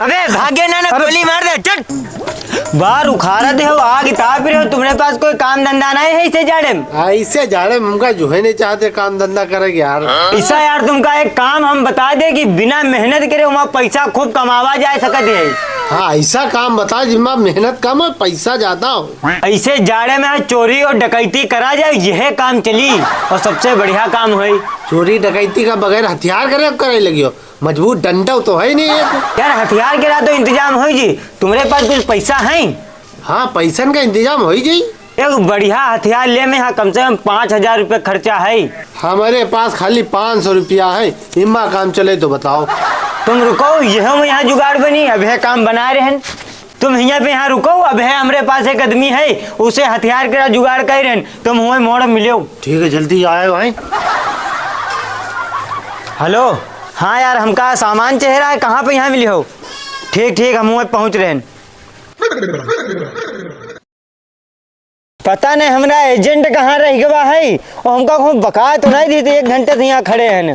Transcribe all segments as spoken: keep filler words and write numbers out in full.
अबे भागे ना, ना अरे गोली मार दे, चट। बार उखाड़ा दे हो, आग ताप रहे हो, तुम्हरे पास कोई काम धंधा नहीं है इसे जाड़े में? हाँ, इसे जाड़े में हमका जो है नहीं चाहते काम धंधा करे यार। ऐसा यार, तुमका एक काम हम बता दे कि बिना मेहनत करे वहाँ पैसा खूब कमावा जा सकत है। हाँ, ऐसा काम बता जिसमें मेहनत कम और पैसा ज्यादा हो। ऐसे जाड़े में चोरी और डकैती करा जाए, यह काम चली और सबसे बढ़िया काम होई। चोरी डकैती का बगैर हथियार करे, करे लगियो। मजबूत डंडा तो है ही नहीं है। यार, हथियार के ला तो इंतजाम होई जी। तुम्हरे पास कुछ पैसा है? हाँ, पैसन का इंतजाम होई जी। एक बढ़िया हथियार ले में, हाँ, कम से कम पाँच हजार रुपये खर्चा है। हमरे पास खाली पाँच सौ रुपया है, इम्मा काम चले तो बताओ। तुम रुको, यह में यहाँ जुगाड़ बनी, अब है काम बना रहे हैं। तुम हियाँ पे यहाँ रुको, अब है हमरे पास एक आदमी है, उसे हथियार के जुगाड़ कर रहे हैं, तुम हुए मोड़ मिलो। ठीक है, जल्दी आए भाई। हेलो, हाँ यार, हमका सामान चह रहा है, कहाँ पे यहाँ मिली हो? ठीक, ठीक, हम हुए पहुँच रहे हैं। पता नहीं हमरा एजेंट कहाँ रह गवा है, और हमका कहूँ बकाया तो नहीं दी थी, एक घंटे से यहाँ खड़े हैं।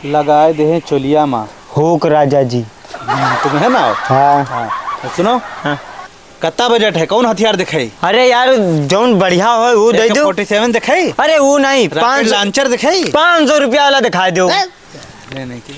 लगाए देहे चोलिया मा। होक राजा जी। हम्म, तुम है ना? हाँ। हाँ। तो सुनो। हाँ। कत्ता बजट है, कौन हथियार दिखाई? अरे यार, जौन बढ़िया हो वो दे दो। फोर्टी सेवन दिखाई? अरे वो नहीं, रॉकेट पाँच सौ, लांचर दिखाई? पाँच सौ रुपया वाला दिखा दो। ए? नहीं, नहीं, की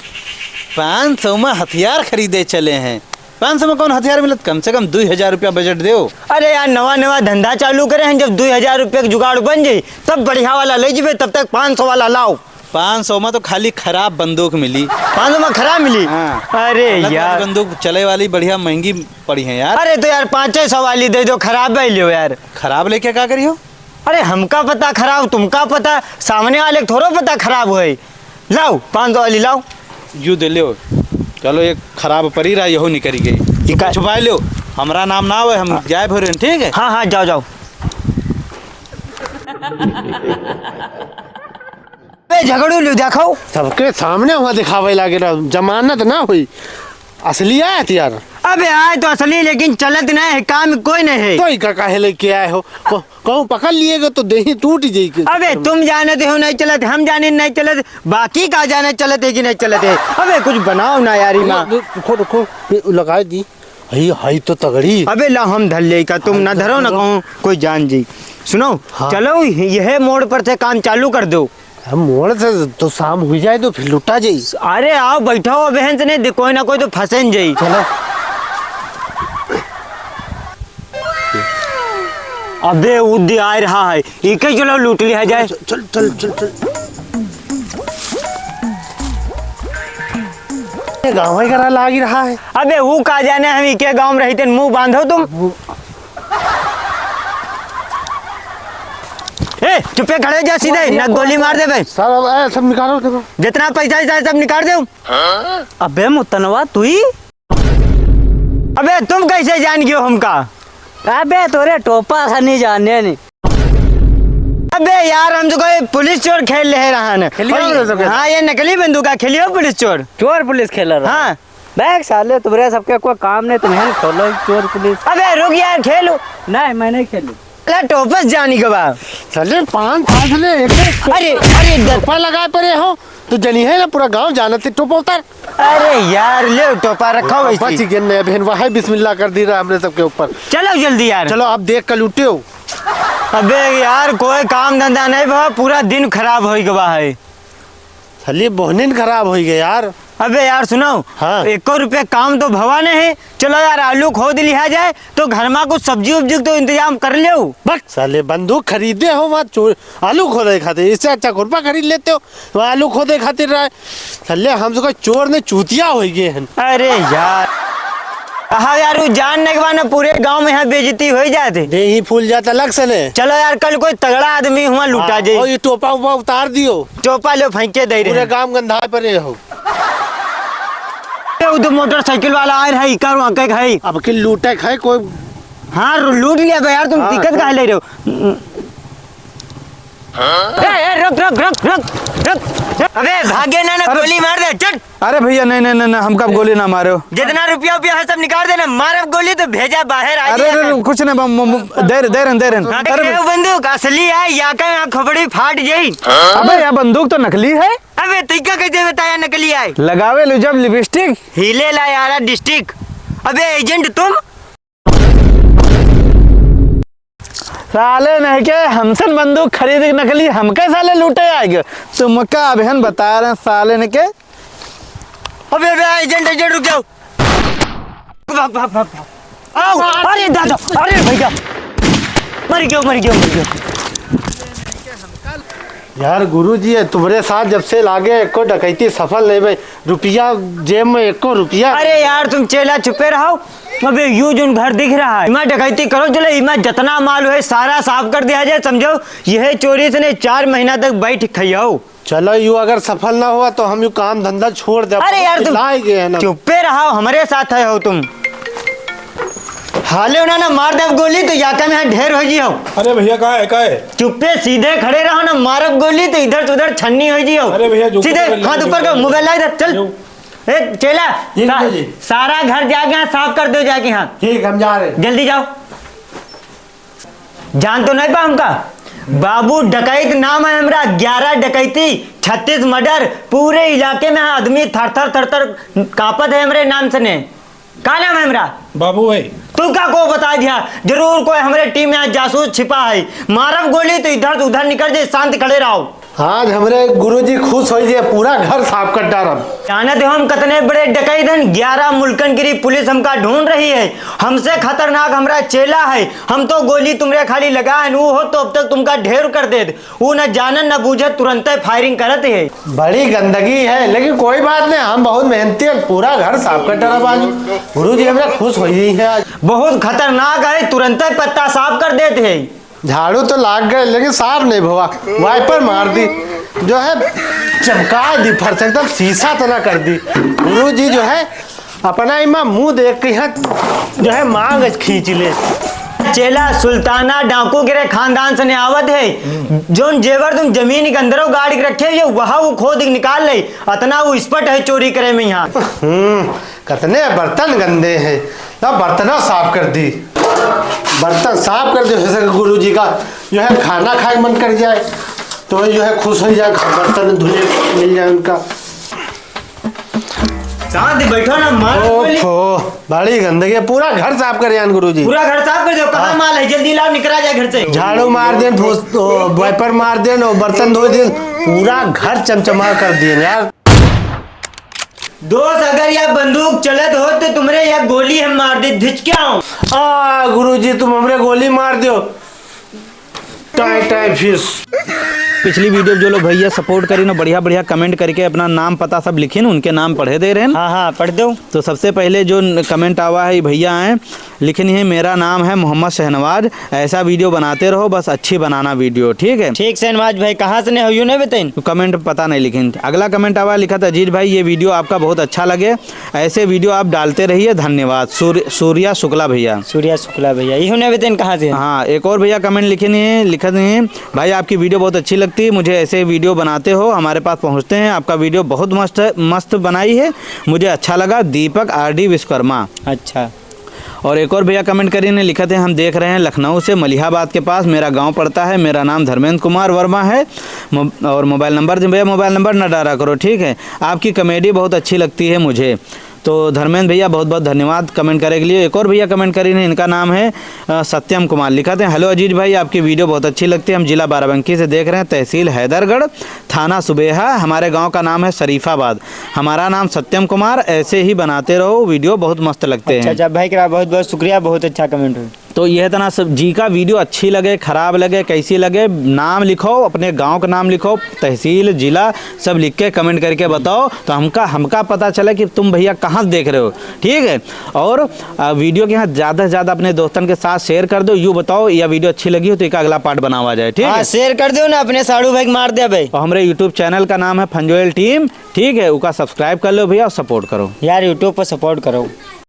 पाँच सौ में हथियार खरीदे चले हैं। पाँच सौ में कौन हथियार मिलत? कम से कम दुई हजार रुपया बजट देओ। अरे यार, नवा नवा धंधा चालू करे हैं, जब दुई हजार रुपया के जुगाड़ बन जाई, तब बढ़िया वाला ले जीबे, तब तक पाँच सौ वाला लाओ। पाँच सौ में तो खाली खराब बंदूक मिली। पाँच सौ में खराब मिली? हाँ। अरे गलत वाली यार। बंदूक चले वाली बढ़िया महंगी पड़ी है यार। अरे तो यार, पाँचे सौ वाली दे दो, खराब ले लियो यार। खराब लेके का करियो? अरे हमका पता खराब, तुमका पता, सामने वाले के थोड़ो पता खराब होई। लाओ, पाँच सौ वाली लाओ। यू दे लियो। चलो, एक खराब परी रहा, यहू निकरी गई। ई का छुपाए लियो, हमरा नाम ना आवे, हम हाँ। जाए भोरे, ठीक है? हाँ, हाँ, जाओ, जाओ। बे झगड़ू लियो, देखो। सबके सामने हुआ दिखावे लागे रहा, जमानत ना हुई। असली आए हथियार? अबे आए तो असली, लेकिन चलत नहीं है, काम कोई नहीं है। तो ई का काहे लेके आए हो? को-, कहूँ पकड़ लिए गए तो देही टूट जाई के। अबे तुम जानते हो नहीं चलत, हम जाने नहीं चलत, बाकी का जाने चलत है कि नहीं चलत है। अबे कुछ बनाओ ना यार, ई माँ। रुको, रुको, ये लगाए दी। हई, हई तो तगड़ी। अबे ला हम धर ले का, तुम हई ना तो धरो ना तगड़ी। कहूँ कोई जान जी। सुनो, हाँ। चलो यह मोड़ पर से काम चालू कर दो। हम मोड़ से तो शाम हुई जाए तो फिर लुटा जाई। अरे आओ बैठो, बहन से नहीं दे-, कोई ना कोई तो फंसेन जाई। चलो। अबे उद्दी आ रहा है, इके चलो लूट लिया जाए। चल, चल, चल, चल। ये गाँव ही करा लाग रहा है। अबे वो का जाने हम इके गाँव में रहते, मुंह बांधो तुम। ए, चुप्पे खड़े जा सीधे, अरे, ना गोली मार देबे। सब, ए, सब निकालो, देखो। जितना पैसा है, सब निकाल दे। अबे मुतनवा, तू ही? अबे, तुम कैसे जान गयो हमका? अबे, तोरे टोपा से नहीं जाने नहीं। अबे यार, हम तो कोई पुलिस चोर खेल ले रहा न। खेलियो और, रे सब। हाँ, ये नकली बंदूका खेलियो पुलिस चोर। चोर पुलिस खेल रहा। हाँ। बैग साले, तुम्हारे सबके कोई काम नहीं, तुम्हें खोलो चोर पुलिस। अबे रुक यार, खेलू। नहीं, मैं नहीं खेलू। ला टोपस जानी के बा। साले पाँच साल से एक एक अरे, अरे, द- टोपा लगा पड़े हो, तो जनी है ना, पूरा गांव जानत है, टोपा उतार। अरे यार, ले टोपा रखा हो बच इसी। गए नया बहन, वह बिस्मिल्लाह कर दी रहा हमने सबके ऊपर। चलो जल्दी यार। चलो, आप देख कर लूटे हो। अबे यार, कोई काम धंधा नहीं बा, पूरा दिन खराब होई गवा है। साले बोहनिन खराब होई गए यार। अबे यार सुनो, हाँ। एको रुपये काम तो भवा नहीं। चलो यार, आलू खोद लिया जाए, तो घर में कुछ सब्जी उब्जी तो इंतजाम कर लो। बक साले, बंदूक खरीदे हो, वहाँ चोर आलू खोदे खातिर, इससे अच्छा खुरपा खरीद लेते हो, वहाँ आलू खोदे खातिर रहे। साले, हम सबका चोर ने चूतिया हो गए हैं। अरे यार, हाँ यार, वो जान नहीं के बा ना, पूरे गांव में यहाँ बेइज्जती हो ही जाते। देही फूल जाता लग से ने। चलो यार, कल कोई तगड़ा आदमी हुआ लूटा हाँ, जाए। और ये टोपा उपा उतार दियो। टोपा लो, फेंक के दे रहे पूरे हैं। गांव गंधा परे हो। ए, वो तो मोटरसाइकिल वाला आए है, इकर वहाँ के है। अब के लूटे खाए कोई। हाँ, लूट लिया बे यार, तुम हाँ, दिक्कत तो काहे ले रहे हो? हम्म। ए, ए, रुक, रुक, रुक, रुक, रुक। अबे, भागे ना, ना, अरे गोली मार दे, चट। अरे भैया, नहीं, नहीं, नहीं, नहीं, हमका गोली ना मारो। जितना रुपया, रुपया है, सब निकाल देना, मारब गोली तो भेजा बाहर आ अरे, जाए। अरे, कुछ नहीं, बम, बम, बम, दे रहे, दे रहे, दे रहे। हाँ, अरे ये बंदूक असली है, या का यहाँ खोपड़ी फाट जाई। अबे, यह बंदूक तो नकली है। अबे, तू क्या कहते बताया नकली है? लगावे लो जब लिपस्टिक। हिले ला यारा डिस्ट्रिक्ट। अबे, एजेंट तुम? साले नहीं के हमसे बंदूक खरीद के नकली हमके साले लूटे आएगे। तुमका अबहन बता रहे हैं साले ने के। अबे, अबे, एजेंट, एजेंट, रुक जाओ। भाग, भाग, भाग, भाग। आओ, अरे दादा, अरे भैया। मर गयो, मर गयो, मर गयो। यार गुरुजी, ये तुम्हरे साथ जब से लागे, एको डकैती सफल नहीं भाई। रुपया जेब में, एको रुपया। अरे यार, तुम चेला चुपे रहो। अबे, यू जोन घर दिख रहा है, इमा डकैती करो, चलो, इमा जितना माल है, सारा साफ कर दिया जाए, समझो। यह चोरी से ने चार महीना तक बैठ खइयो। चलो, यू अगर सफल ना हुआ, तो हम यू काम धंधा छोड़ दे। अरे यार, तुम लाए गए हैं ना। चुप्पे रहो, हमरे साथ है हो तुम। हाले ना, ना, मार देब गोली, तो याका में यहाँ ढेर हो जी हो। अरे भैया, का है, का है? चुप्पे सीधे खड़े रहो ना, मारब गोली, तो इधर से उधर छन्नी हो जी हो। अरे भैया, जो सीधे कर ले, हाथ जो ऊपर कर, मोबाइल ला इधर, चल। जो। ए, चेला, ठीक है सा-, जी। सारा घर जाके यहाँ साफ कर दो, जाके यहाँ। ठीक, हम जा रहे हैं। जल्दी जाओ। जान तो नहीं पा हमका? बाबू डकैत नाम है हमरा, ग्यारह डकैती, छत्तीस मर्डर, पूरे इलाके में आदमी थर थर थर थर कांपत है हमरे नाम से ने। का नाम है हमरा? बाबू भाई। तू का को बता दिया? जरूर कोई हमरे टीम में आज जासूस छिपा है। मारब गोली तो इधर से उधर निकल जाए, शांत खड़े रहो। आज हमरे गुरुजी खुश हो जाए, पूरा घर साफ कर डारब। जानत हो हम कितने बड़े डकैत हन, ग्यारह मुल्कन की पुलिस हमका ढूंढ रही है। हमसे खतरनाक हमरा चेला है। हम तो गोली तुमरे खाली लगा है, वो हो तो अब तक तुमका ढेर कर देत। वो न जानन न बूझत, तुरंते फायरिंग करत है। बड़ी गंदगी है, लेकिन कोई बात नहीं, हम बहुत मेहनती हैं, पूरा घर साफ कर डारब आज। गुरुजी हमरे खुश हो गई है आज। बहुत खतरनाक है, तुरंते पत्ता साफ कर देत है। झाड़ू तो लाग गए, लेकिन साफ नहीं भवा, वाइपर मार दी, जो है चमका दी फर्श, एकदम शीशा तना कर दी। गुरुजी जो है अपना इमा मुंह देख के यहाँ जो है मांग खींच ले। चेला सुल्ताना डाकू के रे खानदान से ने आवत है, जोन जेवर तुम जमीन के अंदर गाड़ के रखे हो, वह वो खोद के निकाल ले, अतना वो expert है चोरी करे में यहाँ। हम्म, कितने बर्तन गंदे हैं, ना बर्तना साफ कर दी, बर्तन साफ कर दी। जैसे कि गुरु जी का जो है खाना खाए मन कर जाए, तो जो है खुश हो जाए, बर्तन धुले मिल जाए उनका। शांति बैठो ना, मार गोली। ओफो, बड़ी गंदगी है, पूरा घर साफ कर यान गुरु जी। पूरा घर साफ कर दो, कहाँ हाँ। माल है, जल्दी लाओ, निकला जाए घर से। झाड़ू मार देन, फूस, ओ, वाइपर मार देन, और बर्तन धो देन, पूरा घर चमचमा कर दिए यार। दोस्त, अगर यह बंदूक चलत हो तो तुमरे यह गोली हम मार दे, धिचक्याओ। आ गुरुजी, तुम हमरे गोली मार दियो। टाई टाई फिश। पिछली वीडियो जो लोग भैया सपोर्ट करी ना, बढ़िया बढ़िया कमेंट करके अपना नाम पता सब लिखिन, उनके नाम पढ़े दे रहे हैं। हाँ, हाँ, पढ़ दो। तो सबसे पहले जो न-, कमेंट आवा है, ये भैया हैं, लिखिन है, "मेरा नाम है मोहम्मद शहनवाज, ऐसा वीडियो बनाते रहो, बस अच्छी बनाना वीडियो, ठीक है?" ठीक शहनवाज भाई, कहाँ से ने हो, यू नहीं बताइन? तो कमेंट पता नहीं लिखिन। अगला कमेंट आवा, लिखा था, "अजीज भाई, ये वीडियो आपका बहुत अच्छा लगे, ऐसे वीडियो आप डालते रहिए, धन्यवाद।" सूर-, सूर्या शुक्ला भैया। सूर्या शुक्ला भैया, यू नहीं बताइन कहाँ से? हाँ, एक और भैया कमेंट लिखिन है, लिखा है, "भाई, आपकी वीडियो बहुत अच्छी लगती है, मुझे ऐसे वीडियो बनाते हो, हमारे पास पहुँचते हैं, आपका वीडियो बहुत मस्त है, मस्त बनाई है, मुझे अच्छा लगा, दीपक आर डी विश्वकर्मा।" अच्छा। और एक और भैया कमेंट करी ने लिखा थे, "हम देख रहे हैं लखनऊ से मलिहाबाद के पास, मेरा गांव पड़ता है, मेरा नाम धर्मेंद्र कुमार वर्मा है, मो-, और मोबाइल नंबर दे भैया, मोबाइल नंबर ना डाला करो, ठीक है, आपकी कॉमेडी बहुत अच्छी लगती है मुझे।" तो धर्मेंद्र भैया बहुत बहुत धन्यवाद कमेंट करे के लिए। एक और भैया कमेंट करी ने, इनका नाम है, अ, सत्यम कुमार, लिखा थे, "हेलो अजीज भाई, आपकी वीडियो बहुत अच्छी लगती है, हम जिला बाराबंकी से देख रहे हैं, तहसील हैदरगढ़, थाना सुबेहा, हमारे गांव का नाम है शरीफाबाद। हमारा नाम सत्यम कुमार, ऐसे ही बनाते रहो, वीडियो बहुत मस्त लगते हैं।" अच्छा, अच्छा, भाई का बहुत बहुत शुक्रिया, बहुत अच्छा कमेंट है। तो यह तना सब जी का वीडियो अच्छी लगे, खराब लगे, कैसी लगे, नाम लिखो, अपने गांव का नाम लिखो, तहसील, जिला, सब लिख के कमेंट करके बताओ, तो हमका, हमका पता चले कि तुम भैया कहाँ से देख रहे हो, ठीक है? और, आ, वीडियो के यहाँ ज़्यादा से ज़्यादा अपने दोस्तन के साथ शेयर कर दो। यू बताओ, या वीडियो अच्छी लगी हो तो एक अगला पार्ट बनावा जाए, ठीक हाँ, है? शेयर कर दो ना, अपने साड़ू भाई के मार दे भाई। और हमारे यूट्यूब चैनल का नाम है फंजोयल टीम, ठीक है? उका सब्सक्राइब कर लो भैया और सपोर्ट करो। यार, यूट्यूब पर सपोर्ट करो।